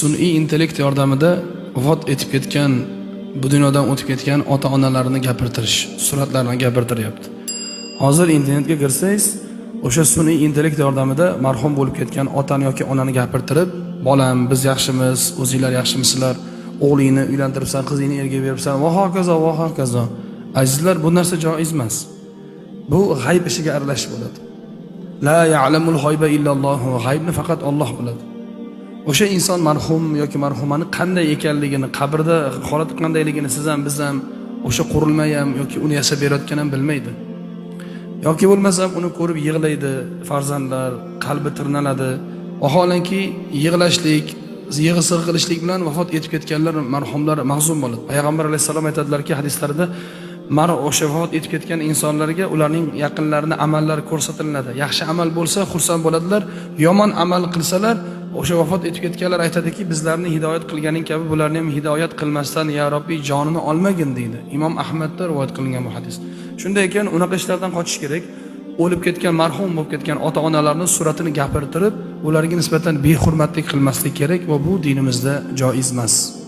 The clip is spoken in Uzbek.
Sun'iy intellekt yordamida vafot etib ketgan, bu dunyodan o'tib ketgan ota onalarni gapirtirish, suratlarni gapirtiryapti. Hozir internetga kirsangiz, o'sha sun'iy intellekt yordamida marhum bo'lib ketgan otani yoki onani gapirtirib, bolam, biz yaxshimiz, o'zinglar yaxshimisizlar, o'g'lingni uylantiribsan, qizingni erga beribsan va hokazo va hokazo. Azizlar, bu narsa joiz emas. Bu g'ayb ishiga aralashish bo'ladi. La ya'lamul g'ayba illalloh, g'aybni faqat Olloh biladi. O'sha inson marhum yoki marhumani qanday ekanligini, qabrda holati qandayligini siz ham, biz ham, o'sha qurilma ham yoki uni yasab berayotgan ham bilmaydi. Yoki bo'lmasam uni ko'rib yig'laydi farzandlar, qalbi tirnaladi. Vaholanki yig'lashlik, yig'i qilishlik bilan vafot etib ketganlar, marhumlar mahzun bo'ladi. Payg'ambar alayhissalom aytadilarki hadislarida, mar o'sha vafot etib ketgan insonlarga ularning yaqinlarini amallari ko'rsatiladi. Yaxshi amal bo'lsa xursand bo'ladilar, yomon amal qilsalar o'sha vafot etib ketganlar aytadiki, bizlarni hidoyat qilganing kabi bularni ham hidoyat qilmasdan, ya Robbiy, jonini olmagin, deydi. Imom Ahmadda rivoyat qilingan bu hadis. Shunday ekan, unaqa ishlardan qochish kerak. O'lib ketgan, marhum bo'lib ketgan ota onalarni suratini gapirtirib, ularga nisbatan behurmatlik qilmaslik kerak va bu dinimizda joiz emas.